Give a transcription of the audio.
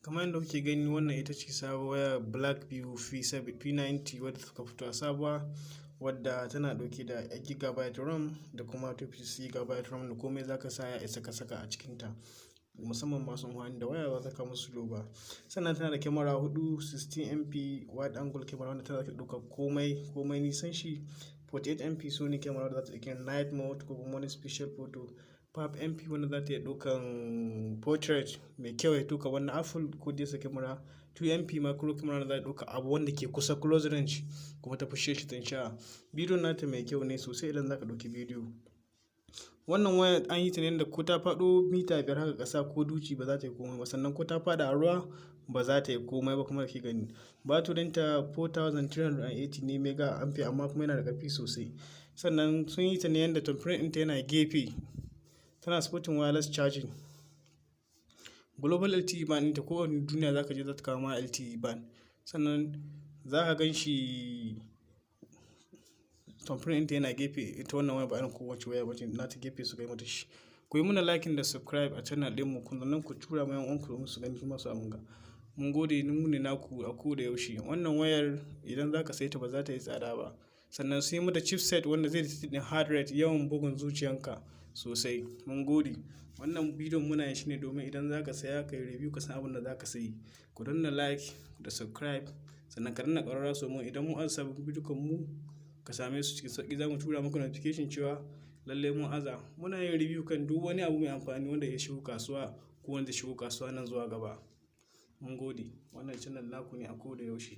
Kamar yadda kuke gani, wannan ita ce sabuwar wayar Blackview P7 P90 wadda suka fito a sabuwa, wadda tana ɗauke da 8 GB RAM da kuma 256 GB RAM, da komai zaka sa ya isa ka saka a cikinta. Musamman masu amfani da waya, ba za ka musu slow ba. Sannan tana da kyamara huɗu, 16 MP wide angle camera wanda tana ɗaukar komai, komai nisan shi. 48 MP Sony camera wadda za ta ɗauki night mode ko kuma wani special photo. 5 MP wanda za ta iya ɗaukan portrait mai kyau, ya ɗauka wannan Apple ko DSLR camera. 2 MP macro camera da za ta ɗauka abu wanda ke kusa, close range, kuma ta fushe shi tun sha. Bidiyon nata mai kyau ne sosai idan za ka ɗauki bidiyo. Wannan waya an yi ta ne da ko ta faɗo mita 5 haka ƙasa ko duci, ba za ta yi komai ba. Sannan ko ta faɗa a ruwa, ba za ta yi komai ba. Kuma da ke gani, batirinta 4380 ne mega ampere, amma kuma yana da ƙarfi sosai. Sannan sun yi ta ne yanda thumbprint ɗinta yana gefe. Tana supporting wireless charging. Global LTE band ɗinta, kowane duniya za ka je za ta kawo ma LTE band. Sannan za ka gan shi thumbprint ɗinta yana gefe. Ita wannan waya ba irin kowace waya ba ce, nata gefe suka yi mata shi. Ku yi mana liking da subscribe a channel ɗinmu, sannan ku tura ma 'yan uwanku domin su gani kuma su abunga. Mun gode, mu ne naku a ko da yaushe. Wannan wayar idan za ka saye ta, ba za ta yi tsada ba. Sannan sun yi mata chipset wanda zai detect heart rate, yawan bugun zuciyanka sosai. Mun gode. Wannan bidiyon muna yin shi ne domin idan za ka saya, ka yi review, ka san abin da za ka sayi. Ku danna like da subscribe, sannan ka danna ƙararrawa domin idan mun aza sabbin bidiyon mu, ka same su cikin sauƙi. Za mu tura muku notification cewa lallai mun aza. Muna yin review kan duk wani abu mai amfani wanda ya shigo kasuwa ko wanda ya shigo kasuwa nan zuwa gaba. Mun gode. Wannan channel naku ne a ko da yaushe.